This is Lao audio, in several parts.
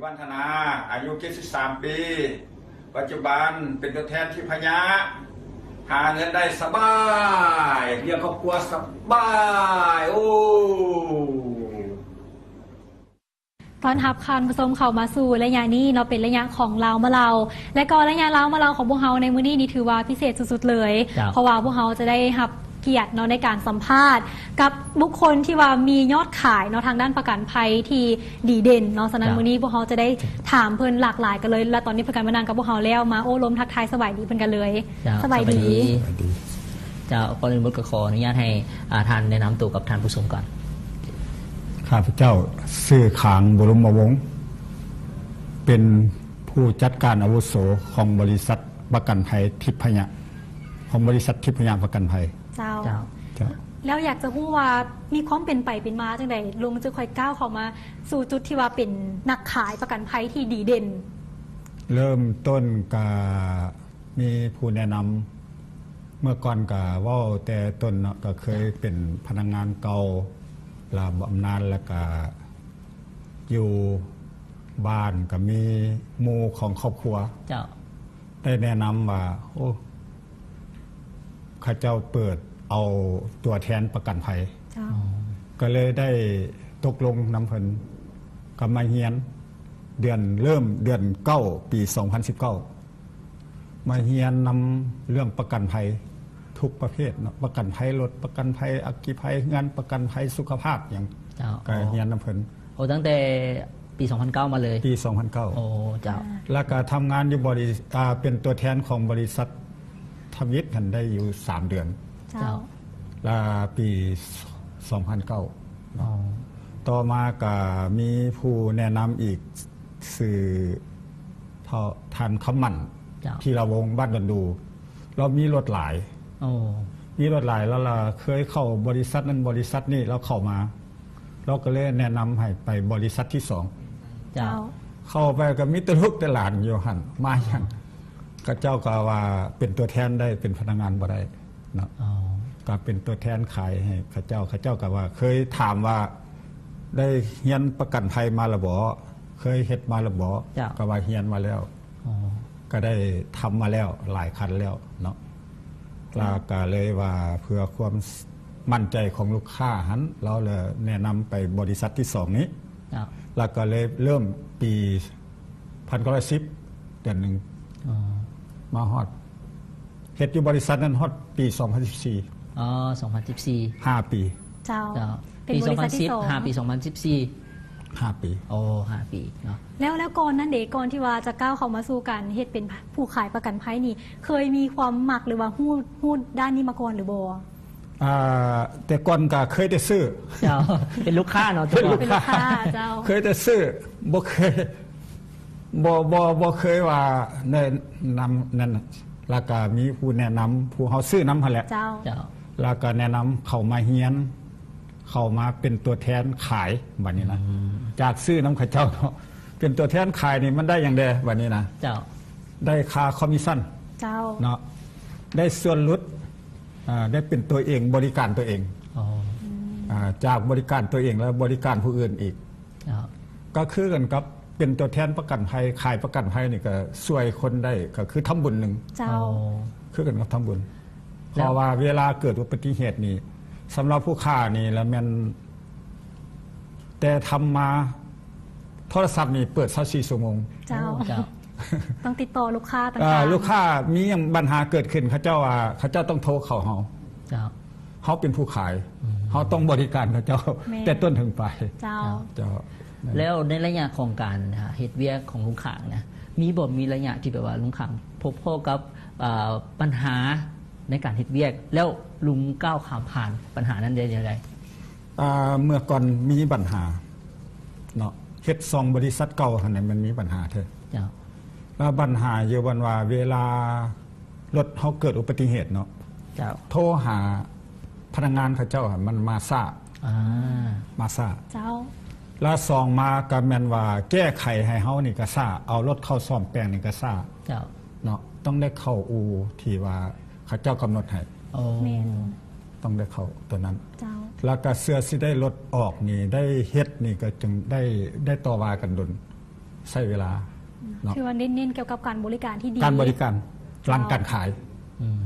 ວັນທະນາ ອາຍຸເຈັດສິບສາມປີ ປັດຈຸບັນເປັນຕົວແທນທິບພະຍາ ຫາເງິນໄດ້ສະບາຍ ລ້ຽງຄອບຄົວສະບາຍ ໂອ້. ຕ້ອນຮັບທ່ານຜູ້ຊົມເຂົ້າມາສູ່ໄລຍະນີ້ເນາະ ເປັນໄລຍະຂອງລາວມາເລົ່າ ແລະກໍໄລຍະລາວມາເລົ່າຂອງພວກເຮົາໃນມື້ນີ້ນີ້ຖືວ່າພິເສດສຸດໆເລີຍ ເຈົ້າ ເພາະວ່າພວກເຮົາຈະໄດ້ຮັບກຽດເນາະ ໃນການສຳພາດກັບບຸກຄົນທີ່ວ່າມີຍອດຂາຍເນາະ ທາງດ້ານປະກັນໄພທີ່ດີເດັ່ນເນາະ. ສະນັ້ນ ເຈົ້າ ມື້ນີ້ພວກເຮົາຈະໄດ້ຖາມເພິ່ນຫຼາກຫຼາຍກັນເລີຍ ແລະຕອນນີ້ເພິ່ນກໍມານັ່ງກັບພວກເຮົາແລ້ວ ມາໂອ້ລົມທັກທາຍສະບາຍດີເພິ່ນກັນເລີຍ. ເຈົ້າ ສະບາຍດີ ສະບາຍດີ. ເຈົ້າ ກ່ອນອື່ນໝົດກໍຂໍອະນຸຍາດໃຫ້ ອ່າ ທ່ານແນະນຳໂຕກັບທ່ານຜູ້ຊົມກ່ອນ. ຂ້າພະເຈົ້າຊື່ ຂາງ ບຸລົມມະວົງ ເປັນຜູ້ຈັດການອາວຸໂສຂອງບໍລິສັດປະກັນໄພທິບພະຍາ ຂອງບໍລິສັດທິບພະຍາປະກັນໄພ. ເຈົ້າ ເຈົ້າ ເຈົ້າ ແລ້ວຢາກຈະຮູ້ວ່າມີຄວາມເປັນໄປເປັນມາຈັ່ງໃດ ລົງຈຶ່ງຄ່ອຍກ້າວເຂົ້າມາສູ່ຈຸດທີ່ວ່າເປັນນັກຂາຍປະກັນໄພທີ່ດີເດັ່ນ? ເລີ່ມຕົ້ນກະ ມີຜູ້ແນະນຳ ເມື່ອກ່ອນກະເວົ້າແຕ່ຕົ້ນເນາະ ກະເຄີຍເປັນພະນັກງານເກົ່າລະບຳນານ ແລ້ວກະຢູ່ບ້ານກະມີໝູ່ຂອງຄອບຄົວ ເຈົ້າ ໄດ້ແນະນຳວ່າ ໂອ້ ເຂົາເຈົ້າເປີດເອົາຕົວແທນປະກັນໄພ ເຈົ້າ ກະເລີຍໄດ້ຕົກລົງນຳເພິ່ນ ກະມາຮຽນເດືອນ ເລີ່ມເດືອນເກົ້າ ປີສອງພັນສິບເກົ້າ ມາຮຽນນຳເລື່ອງປະກັນໄພທຸກປະເພດເນາະ ປະກັນໄພລົດ ປະກັນໄພອັກຄີໄພເຮືອນ ປະກັນໄພສຸຂະພາບຫຍັງ ເຈົ້າ ກະຮຽນນຳເພິ່ນ. ໂອ້ ຕັ້ງແຕ່ປີສອງພັນເກົ້າມາເລີຍ? ປີສອງພັນເກົ້າ. ໂອ້ ເຈົ້າ. ແລ້ວກະທຳງານຢູ່ບໍລິ ອ່າ ເປັນຕົວແທນຂອງບໍລິສັດທຳອິດຫັ້ນໄດ້ຢູ່ສາມເດືອນ. ເຈົ້າ. ແລ້ວປີສອງພັນເກົ້າເນາະ. ອໍ. ຕໍ່ມາກະມີຜູ້ແນະນຳອີກ ຊື່ ເຖົ້າ ທ່ານຄຳໝັ້ນ ເຈົ້າ ທີລະວົງ ບ້ານດອນດູ ລາວມີລົດຫຼາຍ. ໂອ້ ມີລົດຫຼາຍ ລາວລະເຄີຍເຂົ້າບໍລິສັດນັ້ນບໍລິສັດນີ້ ລາວເຂົ້າມາ ລາວກໍເລີຍແນະນຳໃຫ້ໄປບໍລິສັດທີສອງ. ເຈົ້າ. ເຂົ້າໄປກໍມີແຕ່ລູກແຕ່ຫຼານຢູ່ຫັ້ນ ມາຫຍັງ ເຂົາເຈົ້າກໍວ່າເປັນຕົວແທນໄດ້ ເປັນພະນັກງານບໍ່ໄດ້ເນາະ. ອໍ. ກໍເປັນຕົວແທນຂາຍໃຫ້ເຂົາເຈົ້າ ເຂົາເຈົ້າກໍວ່າ ເຄີຍຖາມວ່າ ໄດ້ຮຽນປະກັນໄພມາແລ້ວບໍ່? ເຄີຍເຮັດມາແລ້ວບໍ່? ເຈົ້າ. ກໍວ່າຮຽນມາແລ້ວ. ອໍ. ກໍໄດ້ທຳມາແລ້ວຫຼາຍຄັນແລ້ວເນາະ. ເຈົ້າ. ລະກະເລີຍວ່າເພື່ອຄວາມໝັ້ນໃຈຂອງລູກຄ້າຫັ້ນ ລາວເລີຍແນະນຳໄປບໍລິສັດທີສອງນີ້. ເຈົ້າ. ລະກະເລີຍເລີ່ມປີ ພັນເກົ້າຮ້ອຍສິບ ເດືອນໜຶ່ງ. ອໍ. ມາຮອດ ເຮັດຢູ່ບໍລິສັດນັ້ນຮອດປີສອງພັນສິບສີ່. ອໍ ສອງພັນສິບສີ່. ຫ້າປີ. ເຈົ້າ. ເຈົ້າ. ເປັນ ປີ ສອງພັນສິບ ຫ້າປີ ສອງພັນສິບສີ່. ຫ້າປີ. ໂອ້ ຫ້າປີເນາະ. ແລ້ວ ແລ້ວກ່ອນນັ້ນເດ ກ່ອນທີ່ວ່າຈະກ້າວເຂົ້າມາສູ່ການເຮັດເປັນຜູ້ຂາຍປະກັນໄພນີ້ ເຄີຍມີຄວາມມັກ ຫຼືວ່າຮູ້ ຮູ້ດ້ານນີ້ມາກ່ອນຫຼືບໍ່? ອ່າ ແຕ່ກ່ອນກະເຄີຍແຕ່ຊື້. ເຈົ້າ. ເປັນລູກຄ້າເນາະ. ເປັນລູກຄ້າ. ເຈົ້າ. ເຄີຍແຕ່ຊື້ ບໍ່ເຄີຍ ບໍ່ ບໍ່ ບໍ່ເຄີຍວ່າແນະນຳນັ້ນ. ລະກະມີຜູ້ແນະນຳ ຜູ້ເຮົາຊື້ນຳຫັ້ນແຫຼະ. ເຈົ້າ. ເຈົ້າ. ລະກະແນະນຳເຂົ້າມາຮຽນ ເຂົ້າມາເປັນຕົວແທນຂາຍບາດນີ້ນະ. ອືມ. ຈາກຊື້ນຳເຂົາເຈົ້າເນາະ ເປັນຕົວແທນຂາຍນີ້ມັນໄດ້ຫຍັງແດ່ບາດນີ້ນະ? ເຈົ້າ. ໄດ້ຄ່າຄອມມິຊັນ. ເຈົ້າ. ເນາະ ໄດ້ສ່ວນຫຼຸດ ອ່າ ໄດ້ເປັນຕົວເອງ ບໍລິການຕົວເອງ. ອໍ. ອືມ. ອ່າ ຈາກບໍລິການຕົວເອງແລ້ວບໍລິການຜູ້ອື່ນອີກ. ເຈົ້າ. ກໍຄືກັນກັບເປັນຕົວແທນປະກັນໄພ ຂາຍປະກັນໄພນີ້ກໍຊ່ວຍຄົນໄດ້ ກໍຄືທຳບຸນໜຶ່ງ. ເຈົ້າ. ອໍ. ຄືກັນກັບທຳບຸນ. ແລ້ວ ເພາະວ່າເວລາເກີດອຸບັດຕິເຫດນີ້ ສຳລັບຜູ້ຄ້ານີ້ລະແມ່ນ ແຕ່ທຳມາ ໂທລະສັບນີ້ເປີດຊາວສີ່ຊົ່ວໂມງ. ເຈົ້າ. ໂອ້ ເຈົ້າ. ຕ້ອງຕິດຕໍ່ລູກຄ້າຕ່າງໆ. ອ່າ ລູກຄ້າມີຫຍັງບັນຫາເກີດຂຶ້ນ ເຂົາເຈົ້າວ່າ ເຂົາເຈົ້າຕ້ອງໂທເຂົ້າເຮົາ. ເຈົ້າ. ເຮົາເປັນຜູ້ຂາຍ. ອືມ. ເຮົາຕ້ອງບໍລິການເຂົາເຈົ້າ. ແມ່ນ. ແຕ່ຕົ້ນເຖິງປາຍ. ເຈົ້າ. ເຈົ້າ. ແລ້ວໃນໄລຍະຂອງການເຮັດວຽກຂອງລຸງຂາງນະ ມີບໍ່ ມີໄລຍະທີ່ແບບວ່າລຸງຂາງພົບພໍ້ກັບ ອ່າ ບັນຫາໃນການເຮັດວຽກ ແລ້ວລຸງກ້າວຂ້າມຜ່ານບັນຫານັ້ນໄດ້ແນວໃດ? ອ່າ ເມື່ອກ່ອນມີບັນຫາເນາະ ເຮັດສອງບໍລິສັດເກົ່າຫັ້ນນະ ມັນມີບັນຫາແທ້. ເຈົ້າ. ແລ້ວບັນຫາຢູ່ບ່ອນວ່າເວລາລົດເຮົາເກີດອຸບັດຕິເຫດເນາະ. ເຈົ້າ. ໂທຫາພະນັກງານເຂົາເຈົ້າ ມັນມາຊ້າ. ອ່າ. ມາຊ້າ. ເຈົ້າ. ແລ້ວສອງມາກໍແມ່ນວ່າແກ້ໄຂໃຫ້ເຮົານີ້ກໍຊ້າ ເອົາລົດເຂົ້າສ້ອມແປງນີ້ກໍຊ້າ. ເຈົ້າ. ເນາະ ຕ້ອງໄດ້ເຂົ້າອູ່ທີ່ວ່າເຂົາເຈົ້າກຳນົດໃຫ້. ໂອ້. ແມ່ນ. ຕ້ອງໄດ້ເຂົ້າຕົວນັ້ນ. ເຈົ້າ. ແລ້ວກະເທື່ອຊິໄດ້ລົດອອກນີ້ ໄດ້ເຮັດນີ້ກໍຈຶ່ງໄດ້ ໄດ້ຕໍ່ວ່າກັນດົນ. ໃຊ້ເວລາເນາະ ຖືວ່າເນັ້ນໆກ່ຽວກັບການບໍລິການທີ່ດີ ການບໍລິການ ເຈົ້າ ຫຼັງການຂາຍ ອືມ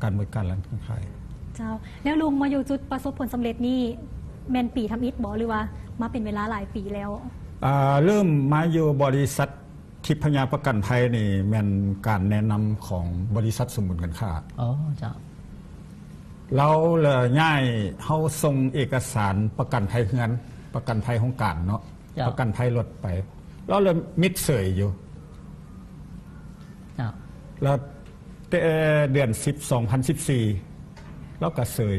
ການບໍລິການຫຼັງການຂາຍ. ເຈົ້າ ແລ້ວລຸງມາຢູ່ຈຸດປະສົບຜົນສຳເລັດນີ້ ແມ່ນປີທຳອິດບໍ່ ຫຼືວ່າມາເປັນເວລາຫຼາຍປີແລ້ວ? ເອີ ເລີ່ມມາຢູ່ບໍລິສັດທິບພະຍາປະກັນໄພນີ້ ແມ່ນການແນະນຳຂອງບໍລິສັດສົມບູນການຄ້າ. ອໍ ເຈົ້າ. ລາວລະຍ້າຍ ເຮົາສົ່ງເອກະສານປະກັນໄພເຮືອນ ປະກັນໄພໂຮງການເນາະ ເຈົ້າ ປະກັນໄພລົດໄປ ລາວລະມິດເສີຍຢູ່. ເຈົ້າ. ລະແຕ່ເດືອນສິບ ສອງພັນສິບສີ່ ລາວກະເສີຍ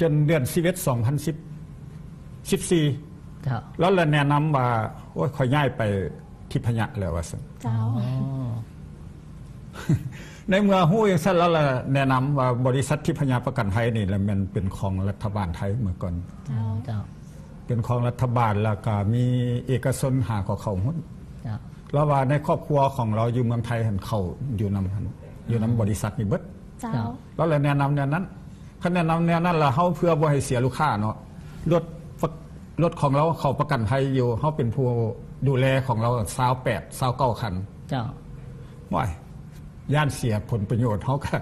ຈົນເດືອນສິບເອັດ ສອງພັນສິບສີ່ ເຈົ້າ ລາວລະແນະນຳວ່າ ໂອ້ຍ ຂ້ອຍຍ້າຍໄປທິບພະຍາແລ້ວ ວ່າຊັ້ນ. ເຈົ້າ. ອໍ ໃນເມື່ອຮູ້ຈັ່ງຊັ້ນ ລາວລະແນະນຳວ່າ ບໍລິສັດທິບພະຍາປະກັນໄພນີ້ລະແມ່ນເປັນຂອງລັດຖະບານໄທເມື່ອກ່ອນ. ເຈົ້າ. ເປັນຂອງລັດຖະບານ ລະກະມີເອກະຊົນຫາກໍເຂົ້າຫຸ້ນ. ເຈົ້າ. ລາວວ່າໃນຄອບຄົວຂອງລາວຢູ່ເມືອງໄທຫັ້ນ ເຂົ້າຢູ່ນຳ ຢູ່ນຳ ອືມ ບໍລິສັດນີ້ເບິດ. ເຈົ້າ. ເຈົ້າ. ລາວລະແນະນຳແນວນັ້ນ ຄັນແນະນຳແນວນັ້ນລະ ເຮົາເພື່ອບໍ່ໃຫ້ເສຍລູກຄ້າເນາະ ລົດ ລົດຂອງລາວເຂົ້າປະກັນໄພຢູ່ ເຮົາເປັນຜູ້ດູແລຂອງລາວ ຊາວແປດ ຊາວເກົ້າຄັນ. ເຈົ້າ. ໂອ້ຍ ຢ້ານເສຍຜົນປະໂຫຍດ ເຮົາກະ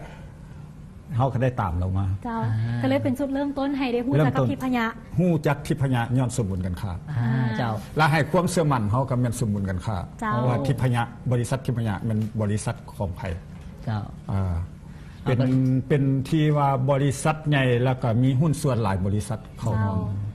ເຮົາກະໄດ້ຕາມລາວມາ. ເຈົ້າ. ອ່າ ກະເລີຍເປັນຈຸດເລີ່ມຕົ້ນໃຫ້ໄດ້ຮູ້ຈັກກັບທິບພະຍາ ຮູ້ຈັກທິບພະຍາຍ້ອນສົມບູນການຄ້າ. ອ່າ ອ່າ ເຈົ້າ. ລະໃຫ້ຄວາມເຊື່ອໝັ້ນເຮົາກະແມ່ນສົມບູນການຄ້າ. ເຈົ້າ. ວ່າທິບພະຍາ ບໍລິສັດທິບພະຍາແມ່ນບໍລິສັດຂອງໃຜ. ເຈົ້າ. ອ່າ ເປັນ ເປັນທີ່ວ່າບໍລິສັດໃຫຍ່ ລະກະມີຫຸ້ນສ່ວນຫຼາຍບໍລິສັດເຂົ້າຮ່ວມ. ເຈົ້າ.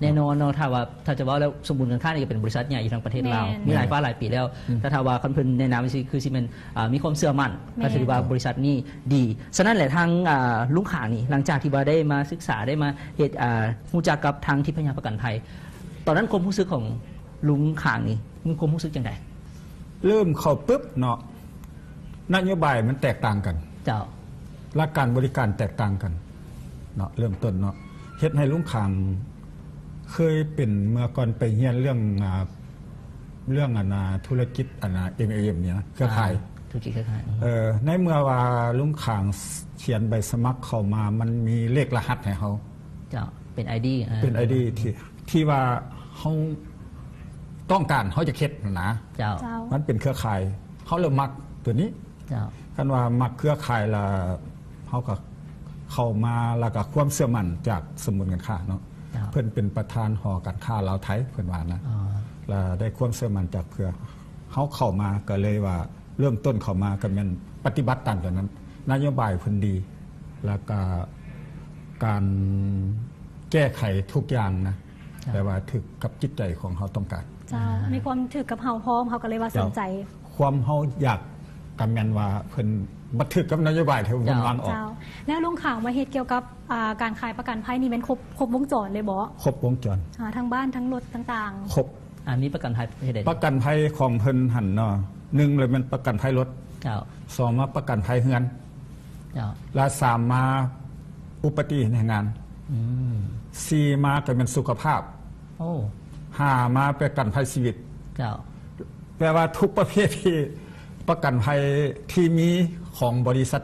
ແນ່ນອນເນາະ ຖ້າວ່າ ຖ້າຈະເວົ້າແລ້ວ ສົມບູນການຄ້ານີ້ກະເປັນບໍລິສັດໃຫຍ່ຢູ່ທາງປະເທດລາວ ແມ່ນ ມີຫຼາຍຟ້າຫຼາຍປີແລ້ວ. ອືມ. ຖ້າ ຖ້າວ່າຄັນເພິ່ນແນະນຳ ຄືຊິແມ່ນ ອ່າ ມີຄວາມເຊື່ອໝັ້ນ ແມ່ນ ກໍຖືວ່າບໍລິສັດນີ້ດີ. ສະນັ້ນແຫຼະ ທາງ ອ່າ ລຸງຂາງນີ້ ຫຼັງຈາກທີ່ວ່າໄດ້ມາສຶກສາ ໄດ້ມາເຮັດ ອ່າ ຮູ້ຈັກກັບທາງທິບພະຍາປະກັນໄພ ຕອນນັ້ນຄວາມຮູ້ສຶກຂອງລຸງຂາງນີ້ ມີຄວາມຮູ້ສຶກຈັ່ງໃດ? ເລີ່ມເຂົ້າປຶບເນາະ ນະໂຍບາຍມັນແຕກຕ່າງກັນ. ເຈົ້າ. ລະການບໍລິການແຕກຕ່າງກັນເນາະ ເລີ່ມຕົ້ນເນາະ ເຮັດໃຫ້ລຸງຂາງເຄີຍເປັນ ເມື່ອກ່ອນໄປຮຽນເລື່ອງ ອ່າ ເລື່ອງ ອັນນ່າ ທຸລະກິດ ອັນນ່າ ເອັມແອລເອັມ ນີ້ນະ ເຄືອຂ່າຍ. ອ່າ ທຸລະກິດເຄືອຂ່າຍ. ເອີ ໃນເມື່ອວ່າລຸງຂາງຂຽນໃບສະໝັກເຂົ້າມາ ມັນມີເລກລະຫັດໃຫ້ເຮົາ. ເຈົ້າ. ເປັນໄອດີ ເອີ ເປັນໄອດີທີ່ ທີ່ວ່າເຮົາຕ້ອງການ ເຮົາຢາກເຮັດຫັ້ນນະ. ເຈົ້າ. ເຈົ້າ. ມັນເປັນເຄືອຂ່າຍ ເຮົາເລີ່ມມັກໂຕນີ້. ເຈົ້າ. ຄັນວ່າມັກເຄືອຂ່າຍລະ ເຮົາກະເຂົ້າມາ ລະກະຄວາມເຊື່ອໝັ້ນຈາກສົມບູນການຄ້າເນາະ. ເຈົ້າ. ເພິ່ນເປັນປະທານຫໍການຄ້າລາວໄທ ເພິ່ນວ່ານະ. ອໍ. ລະໄດ້ຄວາມເຊື່ອໝັ້ນຈາກເພື່ອ ເຮົາເຂົ້າມາກະເລີຍວ່າ ເລີ່ມຕົ້ນເຂົ້າມາກະແມ່ນປະຕິບັດຕາມຕົວນັ້ນ ນະໂຍບາຍເພິ່ນດີ ລະກະການແກ້ໄຂທຸກຢ່າງນະ. ເຈົ້າ. ແປວ່າຖືກກັບຈິດໃຈຂອງເຮົາຕ້ອງການ. ເຈົ້າ. ອ່າ ມີຄວາມຖືກກັບເຮົາພ້ອມ ເຮົາກະເລີຍວ່າສົນໃຈ. ເຈົ້າ. ຄວາມເຮົາຢາກກະແມ່ນວ່າເພິ່ນ ບັດຖືກກັບນະໂຍບາຍທີ່ເພິ່ນວາງອອກ. ເຈົ້າ. ແລ້ວລຸງຂາງມາເຮັດກ່ຽວກັບ ອ່າ ການຂາຍປະກັນໄພນີ້ແມ່ນຄົບ ຄົບວົງຈອນເລີຍບໍ່? ຄົບວົງຈອນ. ອ່າ ທັງບ້ານທັງລົດຕ່າງໆ. ຄົບ. ອ່າ ມີປະກັນໄພເຮັດໃດ? ປະກັນໄພຂອງເພິ່ນຫັ້ນເນາະ ໜຶ່ງລະແມ່ນປະກັນໄພລົດ. ເຈົ້າ. ສອງມາປະກັນໄພເຮືອນ. ເຈົ້າ. ລະສາມມາອຸປະຕິເຫດແຮງງານ. ອືມ. ສີ່ມາກະແມ່ນສຸຂະພາບ. ໂອ້. ຫ້າມາປະກັນໄພຊີວິດ. ເຈົ້າ. ແປວ່າທຸກປະເພດທີ່ປະກັນໄພທີ່ມີຂອງບໍລິສັດ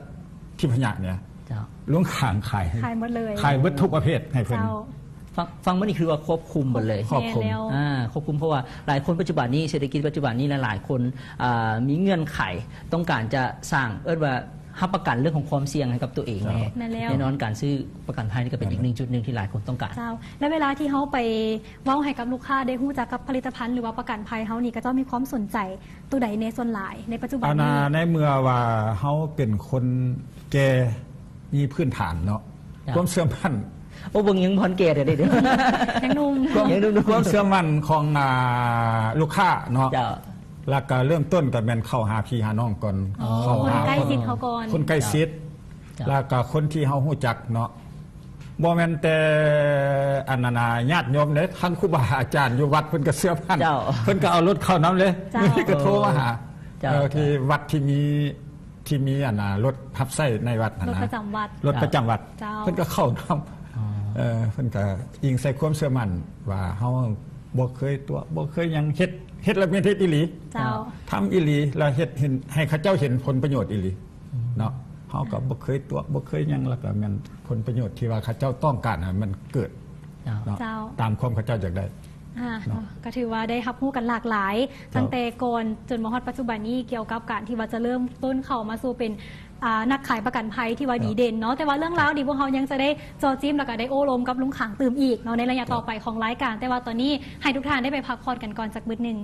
ທິບພະຍາເນຍ. ເຈົ້າ. ລຸງຂາງຂາຍ ຂາຍໝົດເລີຍ ຂາຍເບິດທຸກປະເພດໃຫ້ເພິ່ນ. ເຈົ້າ. ຟັງ ຟັງມານີ້ຄືວ່າຄວບຄຸມເບິດເລີຍ. ຄວບຄຸມ. ແມ່ນແລ້ວ. ອ່າ ຄວບຄຸມ ເພາະວ່າຫຼາຍຄົນປັດຈຸບັນນີ້ ເສດຖະກິດປັດຈຸບັນນີ້ຫຼາຍໆຄົນ ອ່າ ມີເງື່ອນໄຂຕ້ອງການຈະສ້າງ ເອີ້ນວ່າຮັບປະກັນເລື່ອງຂອງຄວາມສ່ຽງໃຫ້ກັບຕົວເອງແນ່. ເຈົ້າ. ແມ່ນແລ້ວ. ແນ່ນອນການຊື້ປະກັນໄພນີ້ກະເປັນອີກໜຶ່ງຈຸດໜຶ່ງທີ່ຫຼາຍຄົນຕ້ອງການ. ເຈົ້າ. ແລ້ວເວລາທີ່ເຮົາໄປເວົ້າໃຫ້ກັບລູກຄ້າໄດ້ຮູ້ຈັກກັບຜະລິດຕະພັນ ຫຼືວ່າປະກັນໄພເຮົານີ້ ເຂົາເຈົ້າມີຄວາມສົນໃຈໂຕໃດແນ່ສ່ວນຫຼາຍໃນປັດຈຸບັນນີ້? ອັນນ່າ ໃນເມື່ອວ່າເຮົາເປັນຄົນແກ່ ມີພື້ນຖານເນາະ. ເຈົ້າ. ຄວາມເຊື່ອໝັ້ນ. ໂອ້ ເບິ່ງຍັງບໍ່ທັນແກ່ເດ ຍັງໜຸ່ມ ຄວາມ ຍັງໜຸ່ມໆ ຄວາມເຊື່ອໝັ້ນຂອງ ອ່າ ລູກຄ້າເນາະ. ເຈົ້າ. ລະກະເລີ່ມຕົ້ນກະແມ່ນເຂົ້າຫາພີ່ຫານ້ອງກ່ອນ. ອໍ. ເຂົ້າຫາ ຄົນໃກ້ຊິດເຮົາກ່ອນ. ຄົນໃກ້ຊິດ. ເຈົ້າ. ລະກະຄົນທີ່ເຮົາຮູ້ຈັກເນາະ ບໍ່ແມ່ນແຕ່ ອັນນັ້ນນະ ຍາດໂຍມເດ້ ທັງຄູບາອາຈານຢູ່ວັດເພິ່ນກະເຊື່ອໝັ້ນ. ເຈົ້າ. ເພິ່ນກະເອົາລົດເຂົ້ານຳເດ້. ເຈົ້າ. ມີກະໂທມາຫາ. ເຈົ້າ. ເອີ ທີ່ວັດທີ່ມີ ທີ່ມີ ອັນນ່າ ລົດຮັບໃຊ້ໃນວັດຫັ້ນນະ ລົດປະຈຳວັດ. ລົດປະຈຳວັດ. ເຈົ້າ. ເພິ່ນກະເຂົ້ານຳ. ອໍ. ເອີ ເພິ່ນກະອີງໃສ່ຄວາມເຊື່ອໝັ້ນວ່າເຮົາບໍ່ເຄີຍຕົວະ ບໍ່ເຄີຍຫຍັງ ເຮັດ ເຮັດລະແມ່ນເຮັດອີ່ຫຼີ. ເຈົ້າ. ທຳອີ່ຫຼີ ລະເຮັດ ເຫັນ ໃຫ້ເຂົາເຈົ້າເຫັນຜົນປະໂຫຍດອີ່ຫຼີ. ອືມ. ເນາະ ເຮົາກະບໍ່ເຄີຍຕົວະ ບໍ່ເຄີຍຫຍັງ ລະກະແມ່ນຜົນປະໂຫຍດທີ່ວ່າເຂົາເຈົ້າຕ້ອງການຫັ້ນມັນເກີດ. ເຈົ້າ. ເນາະ. ເຈົ້າ. ຕາມຄວາມເຂົາເຈົ້າຢາກໄດ້. ອ່າເນາະ ກໍຖືວ່າໄດ້ຮັບຮູ້ກັນຫຼາກຫຼາຍ ເຈົ້າ ຕັ້ງແຕ່ກ່ອນຈົນມາຮອດປັດຈຸບັນນີ້ ກ່ຽວກັບການທີ່ວ່າຈະເລີ່ມຕົ້ນເຂົ້າມາສູ່ເປັນ ອ່າ ນັກຂາຍປະກັນໄພທີ່ວ່າ ເຈົ້າ ດີເດັ່ນເນາະ. ແຕ່ວ່າເລື່ອງລາວນີ້ ພວກເຮົາຍັງຈະໄດ້ເຈາະຈິ້ມ ແລ້ວກໍໄດ້ໂອ້ລົມກັບລຸງຂາງຕື່ມອີກເນາະ ໃນໄລຍະ ເຈົ້າ ຕໍ່ໄປຂອງລາຍການ. ແຕ່ວ່າຕອນນີ້ໃຫ້ທຸກທ່ານໄດ້ໄປພັກຜ່ອນກັນກ່ອນຈັກບຶດໜຶ່ງ.